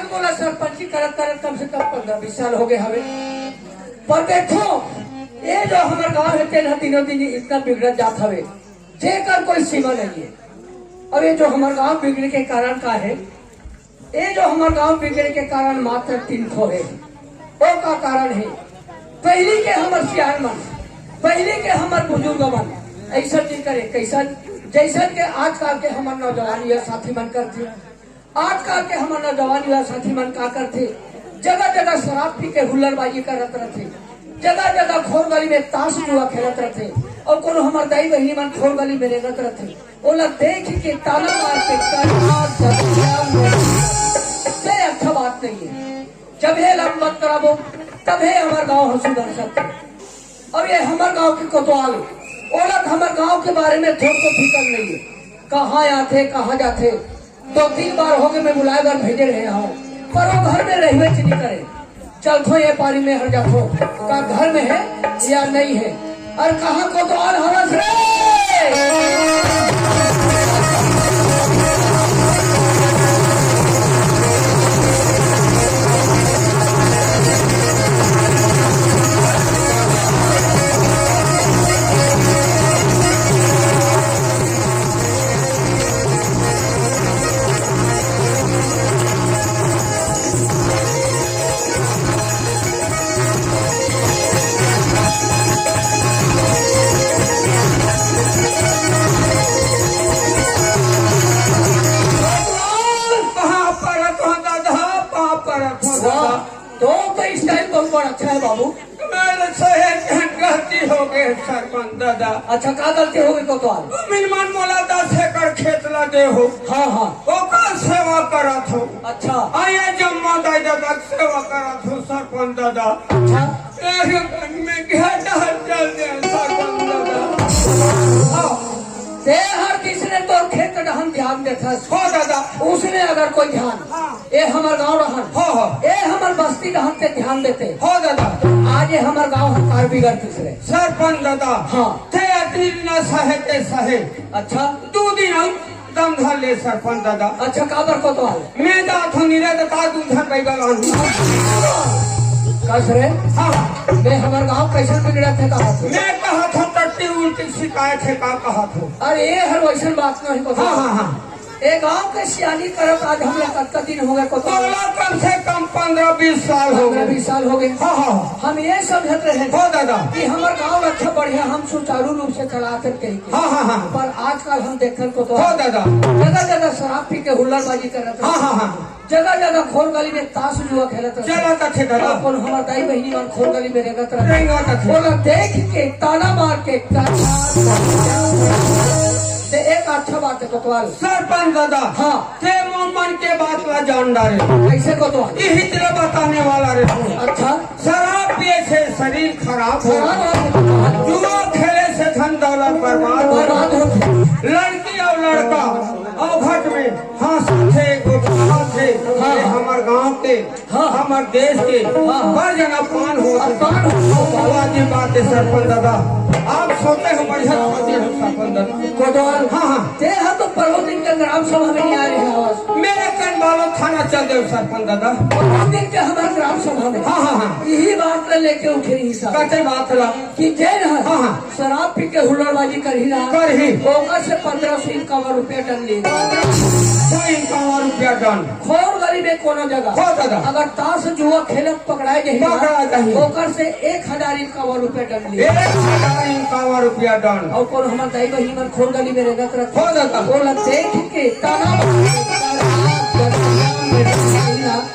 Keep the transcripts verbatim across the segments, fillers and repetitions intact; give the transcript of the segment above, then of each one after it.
तोला सरपंची करत करत कम से कम पंद्रह बीस साल हो गए हवे। पर देखो, ये जो हमर गांव हे, तेन ह दिनों दिन इतना बिगड़त जात हवे, जेकर कोई सीमा नहीं है। अब ये जो हमर गांव बिगड़े के कारण का है? ये जो हमर गांव बिगड़े के कारण मात्र तीन ठो है। वो का कारण है? पहली के हमर सियान मन, पहली के हमर बुजुर्ग मन ऐसा नहीं करे, कैसन जैसन के आजकल के हमर नौजवान या साथी मन करथे। आजकल के हमर नौजवान युवा साथी मन का करथे, जगह जगह शराब पी के हुल्लड़बाजी करत रथे, जगह जगह खोर गली में ताश जुआ खेलत रथे, और कोनो हमर दाई बहिनी मन खोर गली में रेंगत रथे, ओला देख के ताना मार के करना दरिया में, ये अच्छा बात नहीं है। जब हे लंबत कराबो, तब हे हमर गांव ह सुधर सकथे। अब ये हमर गांव के कोतवाल, ओला त हमर गांव के बारे में थोड़ को फिकर नहीं है, कहाँ आथे, कहाँ जाथे। दो तीन बार हो गए, मैं बुलाए बर भेजे रहे हूँ, पर वो घर में रहबे च नहीं करे। चलथो ये पारी में हर जाथो, का घर में है या नहीं है, और कहाँ कोतवाल हवस रे? कहाँ परत हो दादा, कहाँ परत हो दादा? वाह, तो, तो स्टाइल बहुत बड़ा अच्छा है बाबू। मेरे से एक ठन गलती हो गए सरपंच दादा। अच्छा, का गलती हो गई कोतवाल? तुम मन मोला दस एकड़ खेत ला दे हो। हाँ, हाँ। ओकर सेवा करत हो। अच्छा। आ ये जम्मा दाई दादा के सेवा करत हो सरपंच दादा। अच्छा। एक दिन में क्या डहर चल दे सरपंच दादा। हाँ। ते हर तीसरे तोर खेत डहन ध्यान देथस। हो दादा। उसने अगर कोई ध्यान हाँ। ए हमर गांव रहन। हो, हो। ए हमर बस्ती रहन ते ध्यान देते। हो दादा। तो आज ये हमर गांव हंकार बिगड़ तीसरे। सरपंच दादा। हाँ। ते अतनी दिन सहे ते सहे। अच्छा। दू दिन हम दम धर ले सरपंच दादा। अच्छा, काबर कोतवाल? मैं जात हूँ निरे दता दू झन बैगल आनू। कस रे? हाँ। मैं हमर गांव कैसन बिगड़त हे कहा थे? मैं कहा था टट्टी उल्टी शिकायत है का कहा था? अरे ये हर वैसन बात नहीं कोतवाल। हाँ, हाँ, हाँ। ए गांव के सियानी करत आज हम लोग कतका दिन हो गए कोतवाल? तोला कम से कम पन्द्रह बीस साल हो पन्द्रह गए। बीस साल हो गए। हाँ, हाँ, हाँ। हम ये समझत रहे हो दादा। कि हमर गांव अच्छा बढ़िया, हम सुचारू रूप से चलात हन कहीं के। हाँ, हाँ, हाँ। पर आजकल हम देखत कोतवाल हो दादा। जगह जगह शराब पी के हुल्लड़बाजी करत हाँ, रहे। हाँ, हाँ। जगह जगह खोर गली में ताश जुआ खेलत रहे। चलत रहे दादा। अपन हमर दाई बहिनी मन खोर गली में रेंगत रहे। रेंगत रहे। ओला देख के ताना मार के ते एक अच्छा बात है कोतवाल। सरपंच दादा। हाँ। ते मोर मन के बात ला जान डारे। कैसे कोतवाल? यही तेरा बताने वाला रे। अच्छा। शराब पिए से शरीर खराब हो। खराब हो। जुआ खेले से धन दौलत बर्बाद हो। बर्बाद हो। लड़की और लड़का अवघट में हंसत हे, गोठियावत हे। हाँ। ये हमर गांव के हाँ। हमर देश के हाँ। बड़ जन अपमान हो। अपमान हो। वाजिब बात है सरपंच दादा, आप सोचे हो बढ़िया सोचे हो सरपंच दादा। कोतवाल। हाँ, हाँ। ते हा तो परों दिन के ग्राम सभा में नहीं आ रहे आवाज। मेरे कन बालो थाना चल दे सरपंच दादा। परों दिन के हमारे ग्राम सभा में। हाँ, हाँ, हाँ। यही बात ला लेके उठे ही साहब। कते बात ला? कि जय रहा। हाँ, हाँ। शराब पी के हुल्लड़बाजी करही ना। करही। ओकर से पन्द्रह सौ इक्यावन रुपया दंड ले। सौ इक्यावन रुपया दंड। खोर गली में कोनो जगह। हो दादा। अगर ताश जुआ खेलत पकड़ाए जाही ना, पकड़ा जाही। ओकर से एक हजार इक्यावन रुपया दंड ले। एक हजार इक्यावन रुपया दंड। और कोनो हमर दाई बहिनी मन खोर गली में रेंगत रथे। हो दादा। ओला देख के ताना मार के, ताना मार के,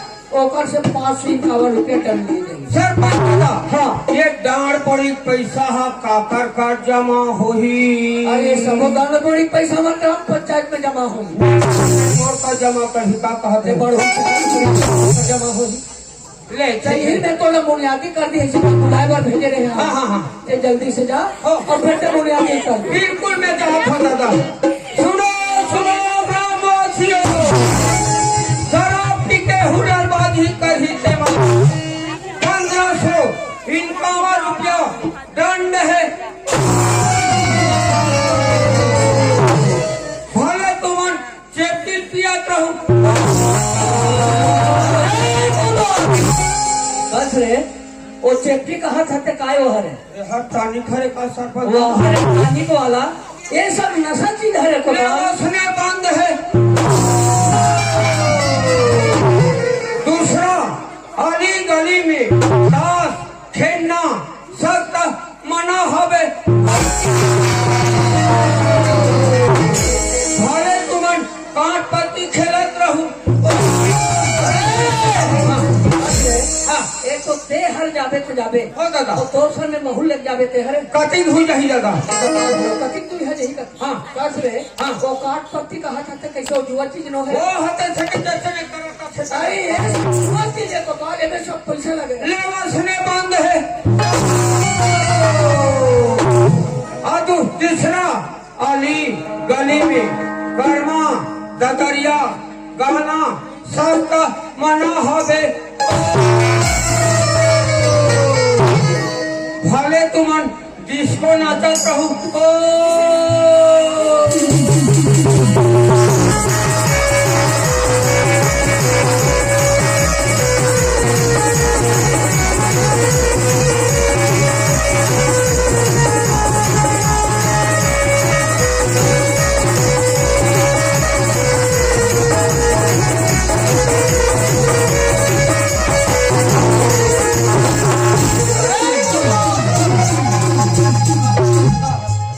ओकर से पाँच सौ इक्यावन रुपया दंड लिए जाही। सरपंच दादा, हाँ। ये दान पड़ी पैसा हा काकर का जमा होही? अरे, सबो दान पड़ी पैसा मन ग्राम पंचायत में जमा होही। मोर का जमा करही का कहत अरे, हे? बड़हू का जमा होही। ले, तो चलिए। यही में तो ना बुनियादी कर दी, इसी को बुलाए बार भेजे रहे हैं। हाँ, हाँ, हाँ। ये जल्दी से जा हाँ। और फिर से बुनियादी कर दे। बिल्कुल, मैं जात हूँ दादा। सुनो, सुनो, ग्रामवासियों, शराब पी के हुल्लड़बाजी करही तेमा पन्द्रह सौ इक्यावन रुपया दंड है। भले तुमन चेपटी पियत रहू, रे, वो चेपटी कहा था ते काय वो हरे? ए, हर टानिक हरे का सरपंच? वो हरे टानिक वाला, ये सब नशा चीज हरे को ये का? उसने बंद है। दूसरा, अली गली में ताश खेलना सख्त मना हवे। भले तुमन काट पत्ती खेलत रहू। हाँ, हाँ। एक तो ते हर जाबे तो जाबे। हो दादा। और दोसर में महू लग जाबे ते हरे। कटिंग हुई जाही दादा। कटिंग तू है यही कर। हाँ। कस रे। हाँ। वो काट पत्ती कहा था ते कैसे वो जुआ चीज नो है। वो हते छके जैसे ने करता छे। अरे, ये जुआ चीज है तो बाल में सब पैसा लगे। लेवा सने बंद है। आ तू तीसरा अली गली में कर्मा दतरिया गाना सख्त मना हवे। भले तुमन डिस्को नाचत रहू। ओ।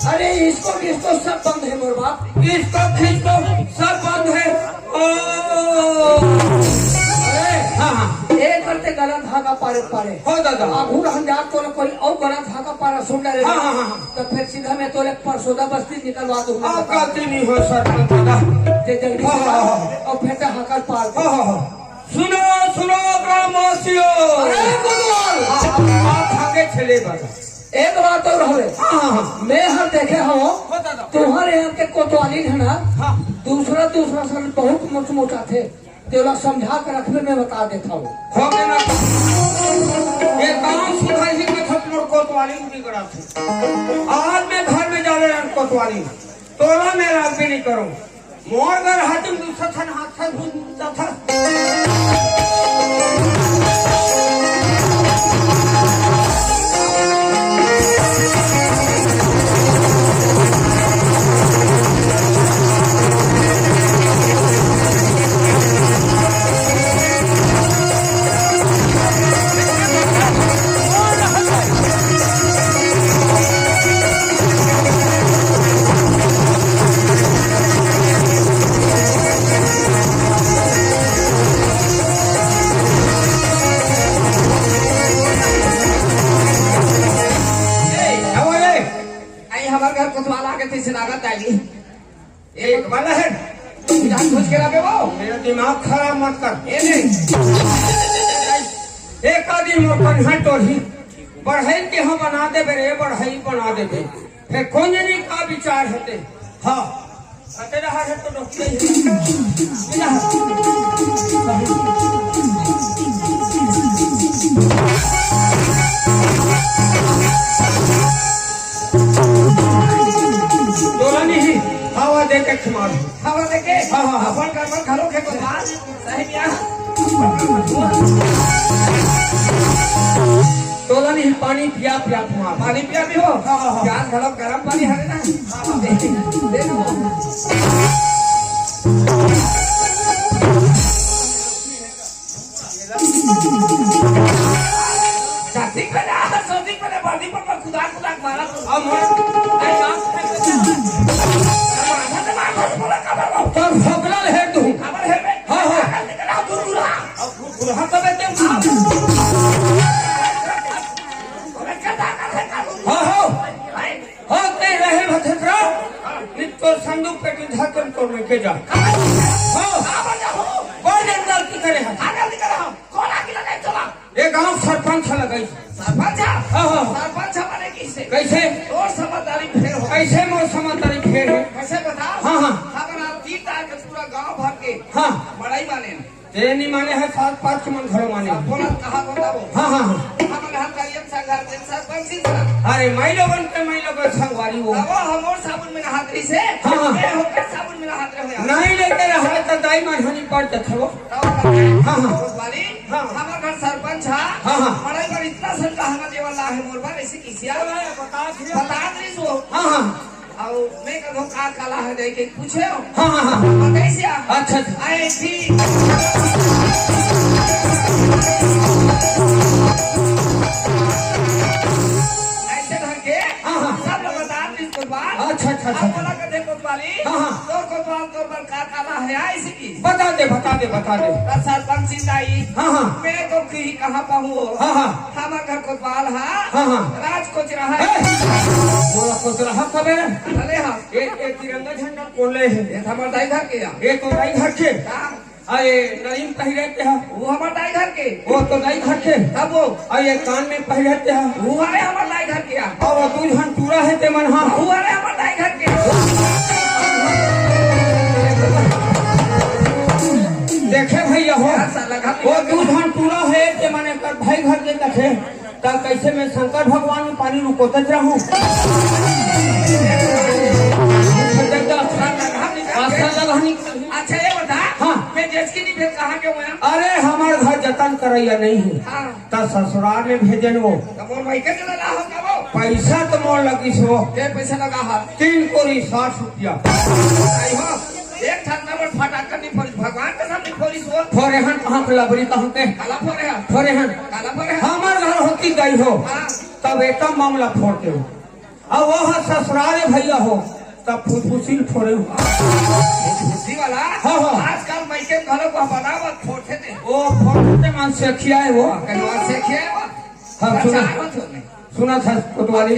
अरे, इसको किसको सब बंद है मोर बाप। इसको खींच दो, सब बंद है। ओ। अरे, हाँ, हाँ। एक करते गला धागा पारे पारे। हो दादा। आगू रहन जा तो कोई और गला धागा पारा सुन ले। हाँ, हाँ, हाँ, हाँ। तो फिर सीधा मैं तोले परसोदा बस्ती निकलवा दूंगा। आप गलती नहीं हो सरपंच दादा। जे जल्दी हाँ, से हाँ, हाँ। और फेंटा हाकल पार। हाँ, हाँ, हाँ। सुनो, सुनो ग्रामवासियों। अरे कोतवाल। हाँ, हाँ, आप आगे चले बड़ा। एक बात और हवे। हाँ, हाँ, हाँ। मैं हर देखे हो, बता दो। तुम्हारे यहाँ के कोतवाली है ना, हाँ। दूसरा, दूसरा साल बहुत मोट मोटा थे। तेला समझा के रखबे, मैं बता देता हूँ। हो गया ना? ये गांव सुधार ही के खत्म और कोतवाली नहीं करा थे। आज मैं घर में जा रहे हैं कोतवाली, तोला मैं राज भी नहीं करूँ। मोर घर हाथी में दूसरा थन हाथ है, भूत दूसरा था। ए, अब ए, आई हमार घर कोतवाल आगे थे, सिनागत आली। एक वाला है। जान बूझ के रखे वो। मेरा दिमाग खराब मत कर। ए नहीं। एक आदमी मोर कन्हा टोही। बढ़ई के हम बना देबे रे, बढ़ई बना देबे। फिर कौन जनी का विचार हते? हाँ। हते रहा है तो डॉक्टर ही है। तोला नहीं, हवा दे के खिमार। हवा दे के? हाँ, हाँ, हाँ। अपन गड़बड़ घलो के बता। सही क्या? तोला नहीं, पानी पिया, पिया खिमार। पानी पिया भी हो? हाँ, हाँ, हाँ। प्यास घलो गरम पानी हरे ना? हाँ, हाँ। दे, दे दो। छाती पे ना, सोती पे ना, बादी पर, पर कुदार, कुदार मारा तो। अब हम, अरे, माफ कर दे। माथा से मार, मार, बोला, का मार, मार। तोर फोकला ले है तू। खबर है बे? हाँ, हाँ। निकला, दूर, दूर, हाँ। अब दूर, दूर, हाँ, तबे ते उठा। अबे, क्या ताकत है, का दूर? हाँ, हाँ। भाई, हो, ते रहे भथेतरा, नित्तो संदूक पे गिद्धा तुम तोड़ में के जा। हो, कोई जन गलती करे है। हाँ, गलती करे हम। कोला की लड़ाई चला। ये गांव सरपंच लगा इस। सरपंच है? हाँ, हाँ। सरपंच हमारे किसे? कैसे? तोर समझदारी फेर हो। कैसे मोर समझदारी फेर हो? कैसे बता? हाँ, हाँ। हमारा तीन तार के पूरा गांव भर के हाँ। बड़ाई माने। तेरे नहीं माने है, सात पाँच के मन घरो माने। बोला कहा को तब। हाँ, हाँ, हाँ। हम घर का ये संघार के सरपंच ही था। अरे, माई लोगन के, माई लोगन संगवारी वो। तब हम और साबुन में नहात रही से। हाँ, हाँ। मैं होकर साबुन में नहात रहे हो यार। नहीं लेके रहा तो दाई माँ हनी पड़ जात हो। तब हाँ, हाँ। कोतवाली, हाँ। हमार घर सरपंच हाँ, हाँ। मड़ई बर इतना सन गहना देवल ला हे मोर बर, ऐसे किसिया बता दिस वो। हाँ, हाँ। अउ मैं कहो का का ला हे दे के पूछे हो। हाँ, हाँ, हाँ। बताइस या। अच्छा, अच्छा। आए थी। ऐसे ढंग के हाँ, हाँ। सब लोग बता दिस कोतवाल। अच्छा, अच्छा, अच्छा। अब बोला कथे कोतवाली। हाँ, हाँ। तोर कोतवाल तोर बर का का ला हे, आइस कि बता दे, बता दे, बता दे। त सरपंच जी दाई, हाँ, हाँ। मैं तो कहीं कहाँ पाहूँ? हाँ, हाँ। हमर घर कोतवाल हा, हाँ, हाँ। राज कोचरहा हे। ए, मोला कोचरहा कबे? अरे हाँ। ए, ए तिरंगा झंडा कोन ले हे? ये तो हमर दाई घर के या। ये तो दाई घर के? हाँ। आ, ये नरीन पहिरे ते हा? वो हमर दाई घर के। वो तो दाई घर के। तब वो? आ, ये कान में पहिरे ते हा? वो हरे हमर दाई घर के या। आ, वो दू झन टूरा हे ते मन हा? वो हरे हमर दाई घर के। देखे भैया हो, यार, साला घर वो दू झन टूरा हे ते मन एकर भाई घर के कथे, त कैसे मैं शंकर भगवान में पानी रुकोतच रहूं? आस्था लगा नहीं। अच्छा, ये बता, हाँ। मैं जेसकी नहीं भेज, कहाँ के हुआ? अरे, हमार घर जतन करैया नहीं है। हाँ। त ससुराल में भेजन वो। त मोर मायके चला ला हो का वो? पैसा त मोर लगिस हो। के पैसा लगा हा? तीन कोरी साठ रुपया। आई हो, एक ठन नंबर फटाका नहीं फोड़िस, भगवान कसम नहीं फोड़िस वो। फोरे हन कहाँ के लबरी कहाँ के? काला फोरे हन? फोरे हन। काला फोरे हन? हमार घर होती गई हो, हाँ। तब एका मामला फोड़ते हो। अब वो हा ससुराल है भैया हो, तब फुसफुसी फोड़े हो। फुसफुसी वाला? हाँ, हाँ। आजकल मायके घरों को बनावत फोड़ते थे। वो फोड़ते मान से खिया है वो। कहीं से खिया है वो? हाँ, सुना। प्रचार होत होने। सुना था कोतवाली? ए,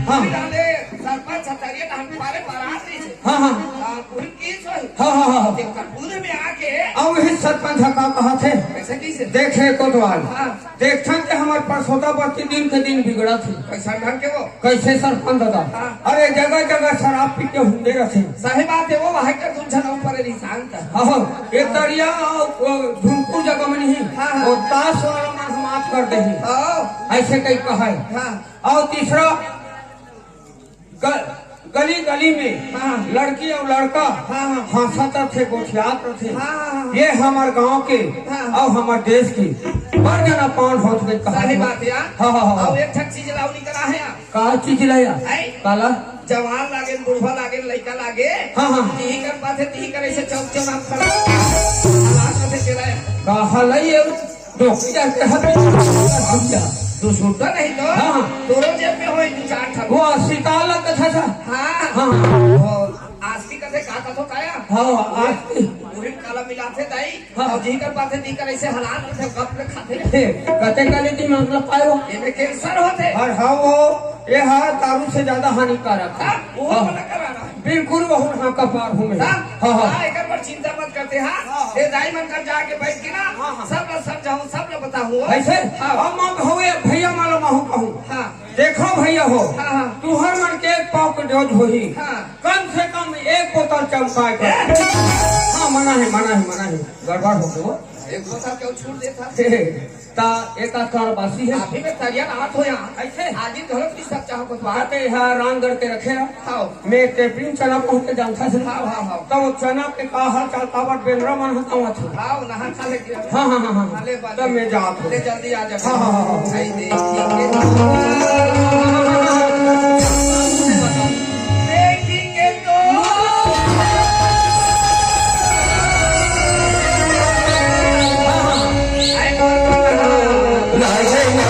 हाँ। अभी डाले सरपंच सतरिया डाल पारे बारात नहीं से। हाँ, हाँ। आ, पूरी की सोई। हाँ, हाँ, हाँ, हाँ। देवता पूरे में आके। अब वही सरपंच का कहा थे। कैसे की से? देखे कोतवाल। हाँ। देखथन के हमर परसोता प्रतिदिन के दिन बिगड़त हे। कैसा ढंग के वो? कैसे सरपंच दादा? हाँ। अरे जगह जगह शराब पी के हुंदे रथे। सही बात है, वो वहाँ के तुम झन ऊपर निशान था। हाँ, एक तरिया, वो झुमपुर जगह में नहीं, हाँ, हाँ। वो ताश वाला मन हम माफ कर दे ही। हाँ। ऐसे कहीं कहा है। हाँ। और तीसरा, ग-, गली गली में हाँ। लड़की और लड़का हाँ, हाँ। हंसत रथे, गोठियात रथे। हाँ, हाँ, हाँ। ये हमर गांव के हाँ। और हमर देश की बड़ जना पावन होत गई कहा सही तो। बात यार। हाँ, हाँ, हाँ, हाँ। और एक ठक चीज लाऊ निकला है यार। का चीज लाया? आई? काला? जवान लागे, बुढ़वा लागे, लइका लागे। हाँ, हाँ। तिही कर बात है, तिही कर ऐसे चौक चौक आप खड़ा। हालात में चला है। का हाल है ये? दो हजार के हाथ में दो सौ रुपया। दो सौ रुपया नहीं तो हाँ। दोनों जेब में होए दो चार ठा। वो अस्सी का अलग कथा था। हाँ। हाँ। वो आस्ती कथे का कथो काया? हाँ, आस्ती। वही काला मिला थे दाई। हाँ। और जी कर पाथे, जी कर ऐसे हालात में गप में खाते। हे, कते काले दिमाग लपायो। ये में कैंसर होते। और हाँ, वो, ये हाँ, दारू से ज्यादा हानिकारक है। हाँ, वो हाँ। मना करा रहा है। बिल्कुल वो हाँ का पार हूँ मैं। हाँ? हाँ, हाँ। हाँ, एकर पर चिंता मत करते, हाँ? हाँ, हाँ। ये दाई मन कर जाके बैठ के ना, हाँ, हाँ। सब ला समझाऊँ, सब ला बताऊँ। ऐसे? हाँ। अब मैं कहूँ, ये भैया मालो महू कहूँ। हाँ। देखो भैया हो, हाँ, हाँ। तुहर मन के एक पाव के डोज होही। हाँ। कम से कम एक बोतल चमकाए कर। ए! हाँ, मना है, मना है, मना है। गड़बड़ हो गयो। एक बोतल क्यों छूट देता? ता एक आकार बासी है। अभी मैं तरिया हाथ हो यहाँ। ऐसे? आज ही घरों की सब चाहो कुछ बात। बात है, यहाँ रामगढ़ के रखे रहा। हाँ। मैं टेपरिन चना पहुँच के जानता से। हाँ, हाँ, हाँ। तो वो चना के का हाल चाल काबर बेंदरा मन हतावत हो। हाँ, नहा खा ले के। हाँ, हाँ, हाँ, हाँ। अले बात तब मैं जात हो। ले जल्दी आ जा। हाँ, हाँ, हाँ, हाँ। आई दे, ठीक है। देखेंगे तो। आई बोल, बोल, हाँ। देखेंगे।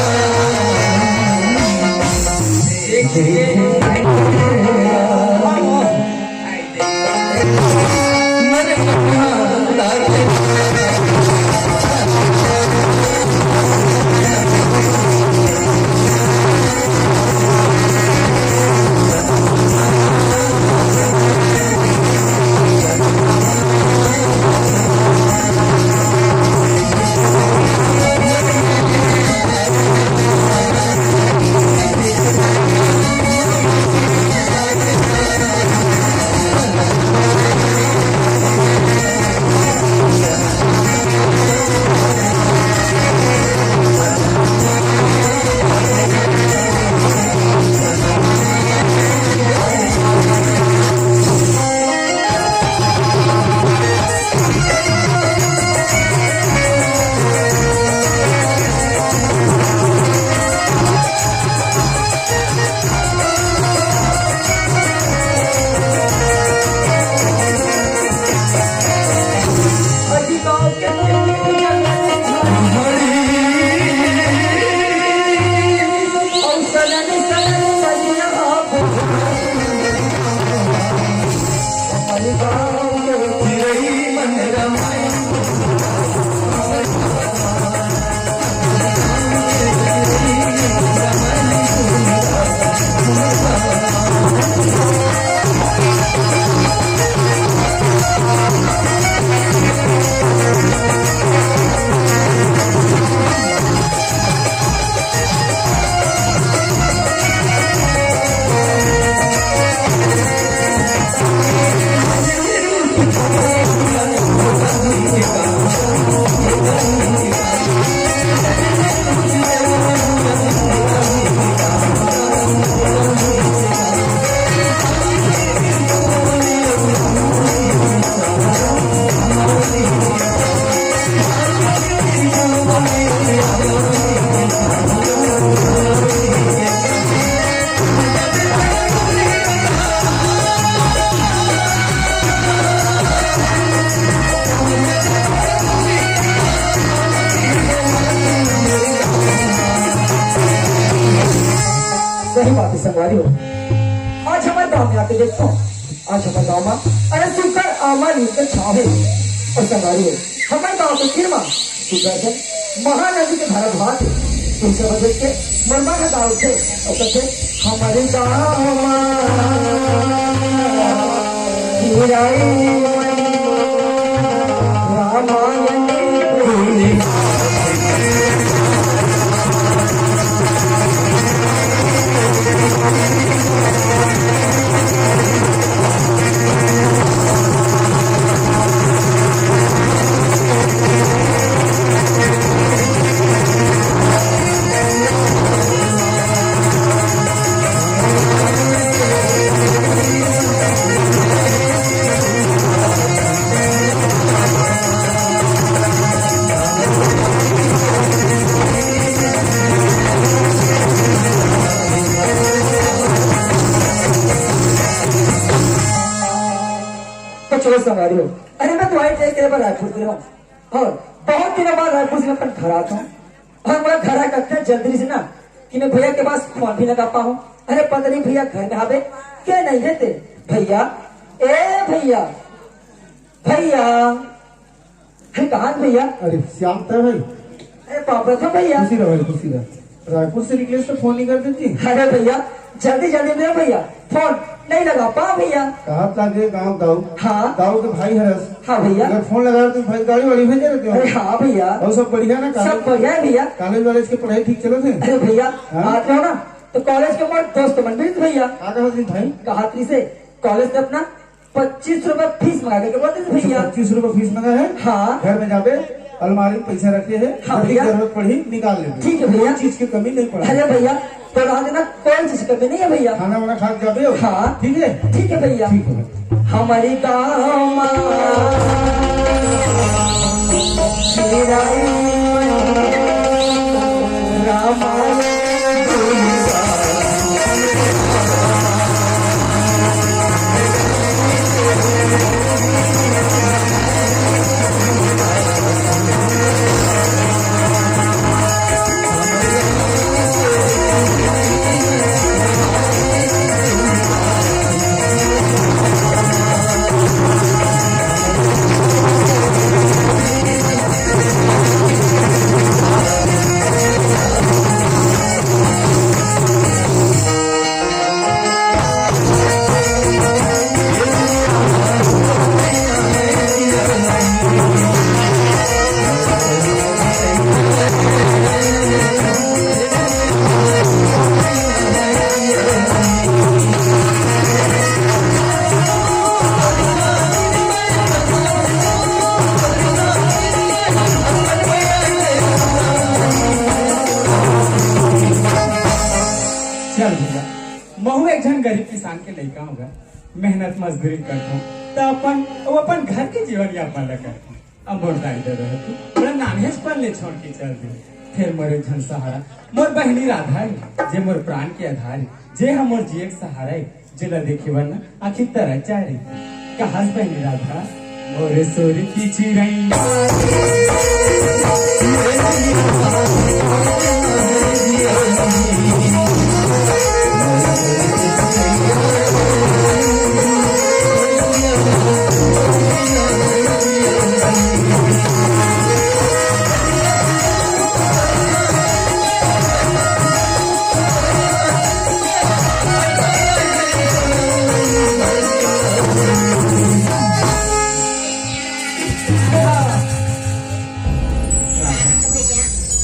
सही बात है संगवारी हो। आज हमर गांव में आके देखथंव, आज हमर गांव में अरे सुघर आमा नीम के छांव हे। अउ संगवारी हो, हमर गांव के तीर म सुघर से महानदी के धारा बहत हे। तुलसी बजट के मरमर ह गाँव थे, अउ कथे, "हमर गाँव म रामायण।" तो चलो संगवारी हो, अरे मैं तुम्हारी ट्राई करे बर रायपुर से हूँ। और बहुत दिनों बाद रायपुर से मैं अपन घर आता हूँ। और मैं घर आके इतना जल्दी से ना कि मैं भैया के पास फोन भी लगा पाऊँ। अरे पता नहीं भैया घर में आवे के नहीं रहते। भैया, ए भैया, भैया, अरे कहाँ है भैया? अरे श्याम, तय भाई। अरे बाप रे, था भैया। खुशी रह भाई, खुशी रह। रायपुर से निकले तो फोन नहीं कर देती? अरे भैया, जल्दी जल्दी में भैया, फोन नहीं लगा पा भैया। कहा था के गाँव दाऊ? हाँ। दाऊ के भाई हरस। हाँ भैया। अगर फोन लगा तो भाई गाड़ी वाड़ी भेजे रहते हो? अरे हाँ भैया। और सब बढ़िया ना? सब बढ़िया है भैया। कॉलेज वॉलेज के पढ़ाई ठीक चलो थे? अरे भैया, हाँ? आत रहो ना तो कॉलेज के मोर दोस्त मन मिलिस भैया। का कहा थी भाई? कहा थी से कॉलेज से अपना पच्चीस रुपया फीस मंगा के बोल देते भैया। पच्चीस रुपया फीस मंगा है? हाँ। घर में जाबे, अलमारी में पैसा रखे है, हाँ जब भी भैया। जरूरत पड़ी, निकाल लेबे। ठीक है भैया। कोई चीज की कमी नहीं पड़ा। अरे भैया, तो रहा देना, कोई चीज की कमी नहीं है भैया। खाना वाना खा के जाबे हो? हाँ। ठीक है? ठीक है भैया। ठीक है। हमारी गाँव में रामायण। चल भैया, महू एक झन गरीब किसान के लइका होगा, मेहनत मजदूरी करथों, त अपन, वो अपन घर के जीवन यापन ला करथों। अब मोर दाई ददा ह तो मोला नान्हेच पन ले छोड़ के चल दे। फेर मोर एक झन सहारा, मोर बहिनी राधा हे, जे मोर प्राण के आधार हे, जे ह मोर जिए के सहारा हे, जेला देखे बर ना आँखी तरस जाए रहिथे। कहस बहिनी राधा, मोर सुर की चिरैया।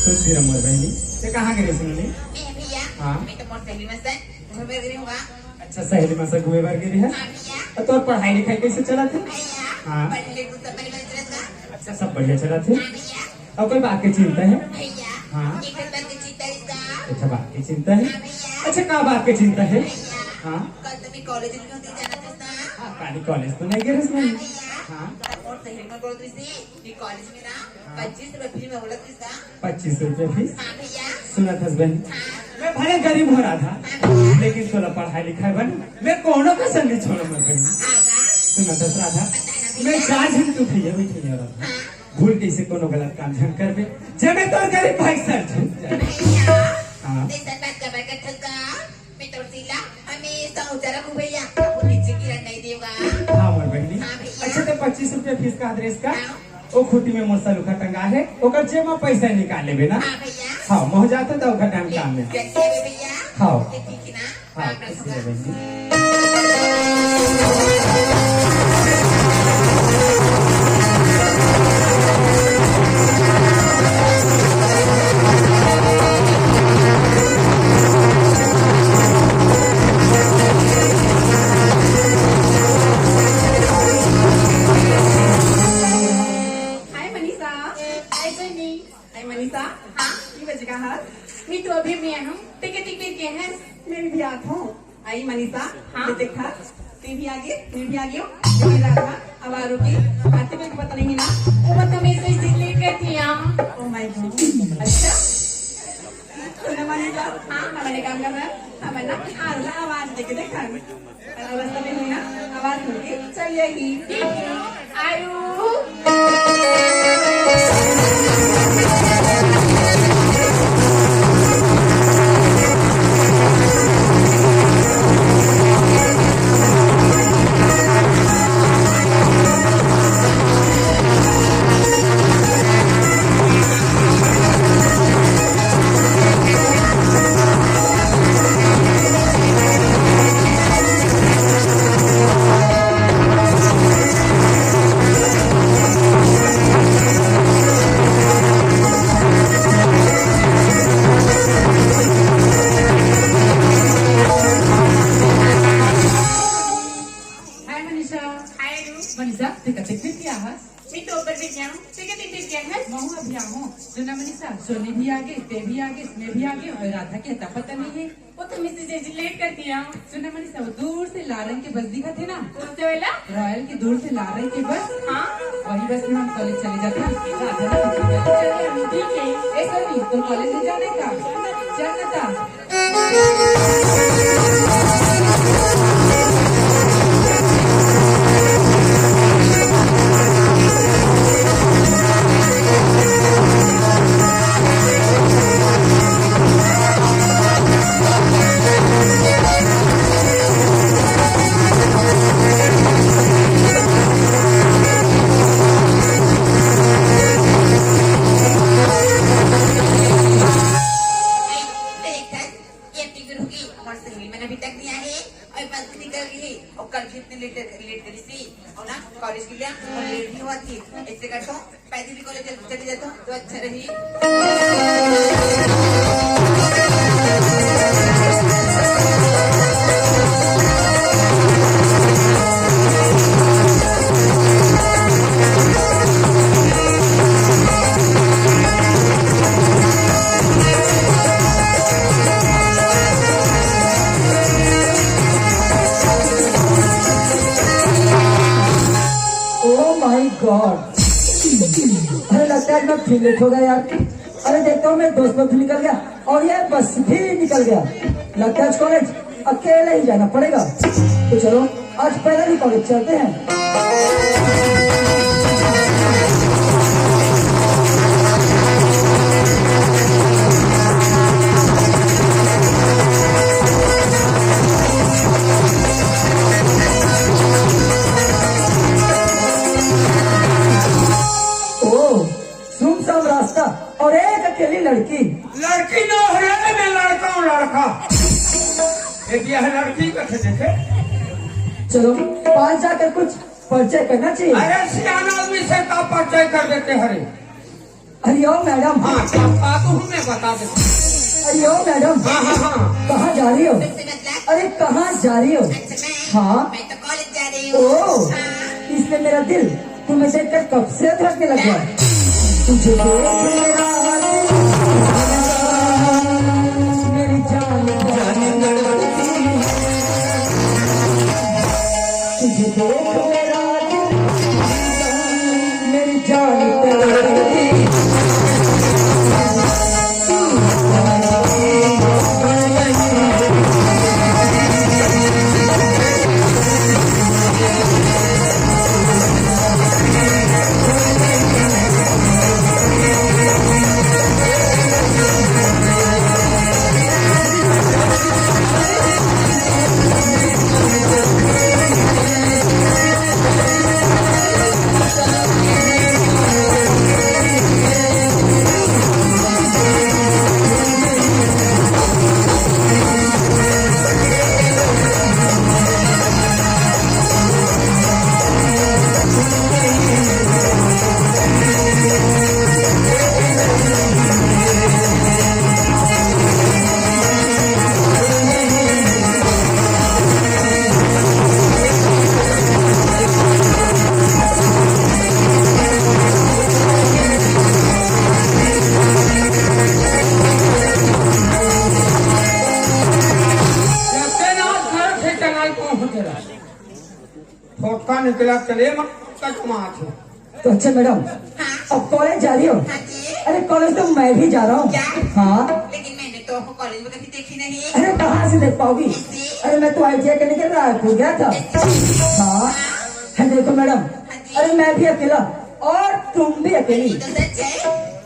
खुश रह मोर बहिनी। ते कहाँ गे रहे सुनली? मैं भैया, हाँ। मैं तो मोर सहेली मन से घूमे बर गे रहूँ। अच्छा, सहेली मन से घूमे बर गे रहे? हाँ भैया। तो तोर पढ़ाई लिखाई कैसे चलत हे? भैया, हाँ। पढ़े ले कुछ सब बने बने चलत का? अच्छा, सब बढ़िया चलत हे। हाँ भैया। अउ कोई बात के चिंता हे? भैया, हाँ। एक ठन बात के चिंता हे का? अच्छा, बात के चिंता हे? हाँ भैया। अच्छा, का बात के चिंता हे? भैया, हाँ। कल तो मैं कॉलेज में होती जाना था ना। हाँ, काली कॉलेज तो नहीं गिरस हाँ नहीं। भैया। हाँ। तब मोर सहेली मन बोलत रहिस हे कि कॉलेज में ना हाँ। पच्चीस रुपया फीस में बोलत रहिस का? पच्चीस रुपया फीस? हाँ भैया। सुनत हस बहन, हाँ। मैं भले गरीब हो रहा था, हाँ भैया। लेकिन तोला पढ़ाई लिखाई बर मैं कोनो कसर नहीं छोड़ो मोर बहन। हाँ का? सुनत हस राधा, बता ना मैं भैया। चार झन तू भैया बैठे हो रहा था। हाँ। भूल के इसे कोनो गलत काम झन करबे, जे मैं तोर गरीब भाई सर झुक जाए। भैया, हाँ। तैसन बात काबर करथस का? मैं तोर सिला हमेशा ऊंचा रखू भैया, वो नीचे गिरन नहीं देवा। हाँ, मोर बहिनी। हाँ भैया। अच्छा, तो पच्चीस रुपया फीस का ड्रेस का? हाँ। ओ खूंटी में मोर सलूखा टंगा हे, ओकर जेब में पैसा निकाल लेबे ना। हाँ भैया। हाँ, मोह जाते तो ओकर टाइम काम में। कैसे हे भैया? हाँ। ये ठीक है ना? हाँ, राम राम खुशी भैया। रहे बहन जी। हाय मनीषा। हाय सनी। हाय मनीषा। हाँ। की बजे का हस? मैं तो अभी भी आई हूँ। टिकट टिकट के है। मैं भी आत हूँ। आई मनीषा, हाँ? ये देखा, तू भी आ गई, मैं भी आ गई हूँ। ये राधा, अब आ रुकी, आते को पता नहीं ना। वो तो मैं से जिद लेकर थी, हाँ। Oh my God। अच्छा? सुनो मनीषा, हाँ, हमारे काम कर रहा है। हमारे ना, हाँ, आवाज देके देखा। अवस्था में हुई ना, आवाज होगी, चलिए ही। आयु। हाय मनीषा। हाय रू। मनीषा, ते कतेक दिन के आहस? मैं तो ऊपर भी गया हूँ, ते कतेक दिन के आहस? महू अभी आहूँ। सुना मनीषा, सोनी भी आ गई, ते भी आ गई, मैं भी आ गई हूँ, और राधा के अता पता नहीं है। वो तो मिसेज जी लेट कर दिया। सुना मनीषा, वो दूर से लाल रंग के बस दिखत हे ना? कौन से वाला? रॉयल के दूर से लाल रंग के बस। हाँ। वही बस में हम कॉलेज चले जाते हैं। राधा ने कुछ भी चले हम। ठीक है। ए सनी, तो कॉलेज नहीं जाने का? चल ना ता। ये टिकट होगी, हमारे सहेली मन अभी तक नहीं आए, और बस निकल गई, और कल भी इतने लेट, लेट करी सी, और ना कॉलेज के लिए, और लेट भी हुआ थी, ऐसे कर तो पैदल ही कॉलेज चल-, चली जाता तो अच्छा रही। Oh my God! अरे लगता है मैं फिर लेट हो गया यार। अरे देखता हूँ मैं दोस्त लोग भी निकल गया और ये बस भी निकल गया। लगता है आज कॉलेज अकेले ही जाना पड़ेगा। तो चलो आज पैदल ही कॉलेज चलते हैं। ओ, सुनसान रास्ता और एक अकेली लड़की। लड़की ना हो रे, मैं लड़का हूँ, लड़का। एक यह लड़की का थे देखे। चलो, पास जाकर कुछ परिचय करना चाहिए। अरे, सियाना आदमी से का परिचय कर देते हरे? अरे ओ मैडम। हाँ, क्या बात हूँ, मैं बता देता हूँ। अरे ओ मैडम। हाँ, हाँ, हाँ। कहाँ जा रही हो? अरे, कहाँ जा रही हो? अच्छा, मैं, हाँ। मैं तो कॉलेज जा रही हूँ। ओ। हाँ। इसलिए मेरा दिल तुम्हें देखकर कब से धड़कने लग गया। तुझे देख मेरा दिल, मेरी जान तड़पती है। तुझे देख मेरा दिल, मेरी जान तड़पती है। लगते ना आज घर से टंगाई को हो तेरा। फोटका निकला चले, मैं फोटका कमात हूँ। तो अच्छा मैडम, हाँ। अब कॉलेज जा रही हो? हाँ जी। अरे कॉलेज तो मैं भी जा रहा हूँ। क्या? हाँ। लेकिन मैंने तो आपको कॉलेज में कभी देखी नहीं। अरे कहाँ से देख पाओगी? कैसे? अरे मैं तो आईटीआई करने के रायपुर गया था। कैसे? हाँ। हाँ। है देखो मैडम, हाँ जी। अरे मैं भी अकेला और तुम भी अकेली। ये तो सच है।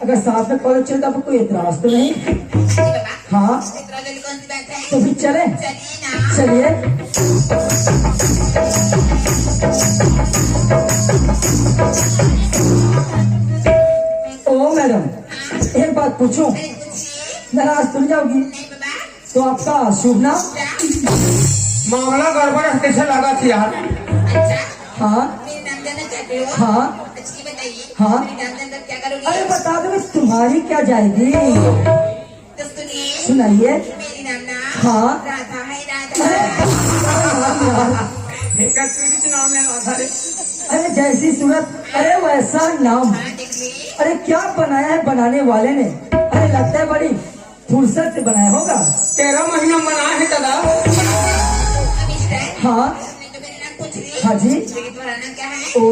अगर साथ में कॉलेज चले तो आपको कोई एतराज तो नहीं? अरे बाबा, हाँ। एतराज वाली कौन सी बात है? तो फिर चले? चलिए ना। चलिए। ओ मैडम, हाँ। एक बात पूछूं? अरे पूछिए। नाराज तो नहीं जाओगी? नहीं बाबा। तो आपका शुभ नाम? क्या? मामला गड़बड़ है, कैसे लगा थी यार? अच्छा। हाँ। मेरे नाम जानना चाहते हो? हाँ। अच्छा, ये बताइए, हाँ। मेरे नाम जानकर क्या करोगे? अरे बता दो, तुम्हारी क्या जाएगी? तो सुनिए। सुनाइए। मेरी नाम ना हाँ। राधा है, राधा। अरे, एक कस्तूरी नाम है राधा रे। अरे जैसी सूरत, अरे वैसा नाम। हाँ, देखिए। अरे क्या बनाया है बनाने वाले ने? अरे लगता है बड़ी फुर्सत से बनाया होगा। तेरह महीना बनाया है दादा। अभी है। हाँ। आपने तो मेरा नाम पूछ लिया। हाँ जी। लेकिन तुम्हारा नाम क्या है? ओ,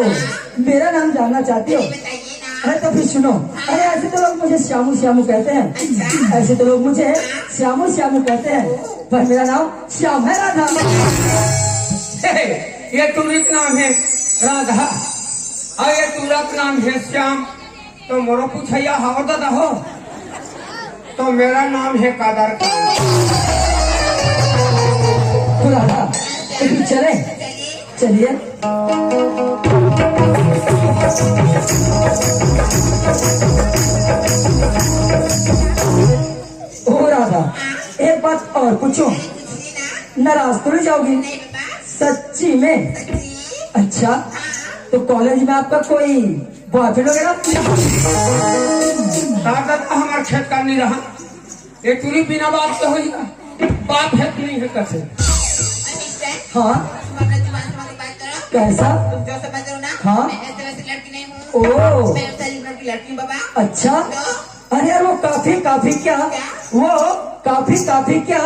हाँ। मेरा नाम जानना चाहती हो? ये बताइए ना। अरे तो फिर सुनो। हाँ। अरे ऐसे तो लोग मुझे श्यामू श्यामू कहते हैं। अच्छा। ऐसे तो लोग मुझे हाँ। श्यामू श्यामू कहते हैं। ओ। पर मेरा नाम श्याम है राधा। हे, ये टूरी का नाम है राधा और ये टूरा का नाम है श्याम। तो मोरो पूछैया हव दादा हो, तो मेरा नाम है कादर खान। तो राधा, तो फिर चले? चलिए। ओ राधा, एक बात और पूछूं? नाराज तो नहीं जाओगी? सच्ची में? अच्छा, तो कॉलेज में आपका कोई बॉयफ्रेंड वगैरह? दादा तो हमारे खेत का नहीं रहा, ये टूरी बिना बाप के होई का? बाप है कि नहीं है कैसे? हाँ। तुम अपने जुबान संभाल के बात करो। कैसा? तुम जो समझ रहे हो ना, हाँ। मैं ऐसे वैसे लड़की नहीं हूँ। ओ। मैं ऐसे लड़की हूँ बाबा। अच्छा। तो? अरे यार, वो काफी, काफी क्या? क्या? वो काफी, काफी क्या?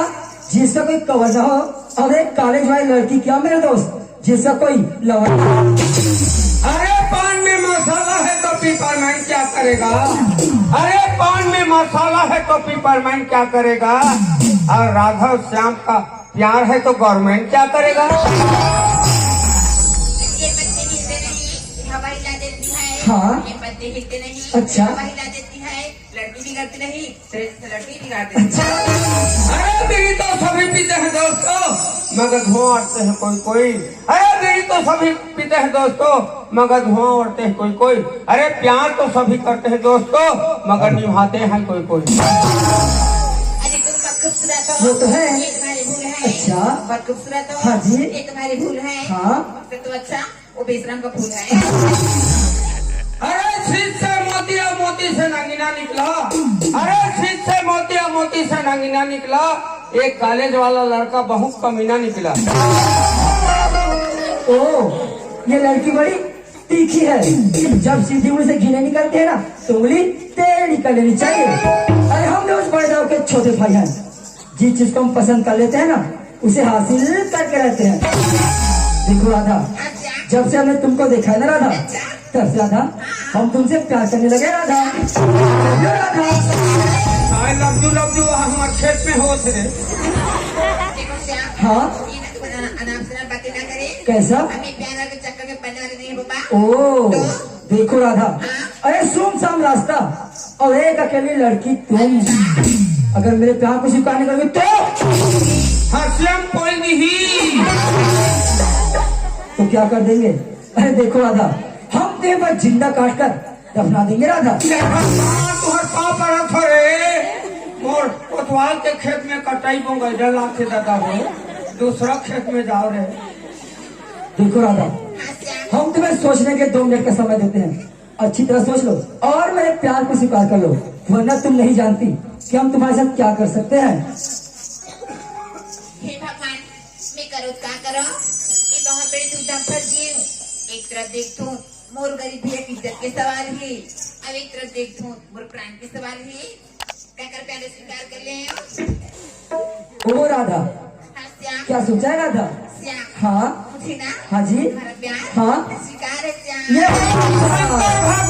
जिसका कोई कवर ना हो। और एक कॉलेज वाली लड़की क्या मेरे दोस्त, जिसका कोई लवर ना हो? अरे पान में मसाला है तो पिपरमेंट क्या करेगा? अरे पान में मसाला है तो पिपरमेंट क्या करेगा? और राघव श्याम का प्यार है तो गवर्नमेंट क्या करेगा? ये पत्ते हिलते नहीं, हवा हिला देती है। हाँ। ये पत्ते हिलते नहीं, अच्छा। हवा हिला देती है। लड़की बिगड़ती नहीं, तेरे जैसे लड़की बिगाड़ देती। अच्छा। अरे बीड़ी तो सभी पीते हैं दोस्तों, मगर धुआं उड़ते हैं कोई कोई। अरे बीड़ी तो सभी पीते हैं दोस्तों, मगर धुआं उड़ते हैं कोई कोई। अरे प्यार तो सभी करते हैं दोस्तों, मगर निभाते हैं कोई कोई। अरे तुम बहुत खूबसूरत हो। वो तो है। ये तुम्हारी भूल है। अच्छा। बहुत खूबसूरत हो। हाँ जी। ये तुम्हारी भूल है। हाँ। सबसे तो अच्छा वो बेशरम का फूल है। अरे छींद से मोती और मोती से नगीना निकला। अरे छींद से मोती और मोती से नगीना निकला। एक कॉलेज वाला लड़का बहुत कमीना निकला। ओ, ये लड़की बड़ी तीखी है। जब सीधी उंगली से घी नहीं निकलती है ना, तो उंगली टेढ़ी कर लेनी चाहिए। अरे, हम भी उस बड़े दाऊ के छोटे भाई हैं। जिस चीज को हम पसंद कर लेते हैं ना, उसे हासिल करके रहते हैं। देखो राधा, जब से हमने तुमको देखा है ना राधा, तब से राधा हम तुमसे प्यार करने लगे Radha. Radha. I love you, love you, हमारे खेत में होत रे। हाँ। अनाप शनाप बातें ना करें। कैसा? हमें प्यार के चक्कर में पड़ने वाले नहीं बाबा। ओ, देखो राधा, अरे सुनसान रास्ता और एक अकेली लड़की तुम। अगर मेरे प्यार को स्वीकार नहीं करोगे तो? हस्यम पोल नहीं। तो क्या कर देंगे? अरे देखो राधा, हम तुम्हें बस जिंदा काट कर दफना देंगे राधा। तुहर पाँव पड़त हो रे। मोर कोतवाल के खेत में कटाई बोंगई डला के दादा हो, दूसरा खेत में जाओ रे। देखो राधा, हम तुम्हें सोचने के दो मिनट का समय देते हैं। अच्छी तरह सोच लो और मेरे प्यार को स्वीकार कर लो, वरना तुम नहीं जानती कि हम तुम्हारे साथ क्या कर सकते हैं। हे भगवान, मैं करो का करो? ये बहुत बड़ी दुविधा में फंस गई हूँ। एक तरफ देखथूं मोर गरीबी एक इज्जत के सवाल ही, अब एक तरफ देखथूं मोर प्राण के सवाल ही। काकर प्यार स्वीकार कर ले हो? ओ राधा, हाँ श्याम। क्या सोचा है राधा? श्याम। हाँ। मुझे ना हाँ जी। तुम्हारा प्यार हाँ। स्वीकार है श्याम। ये शंकर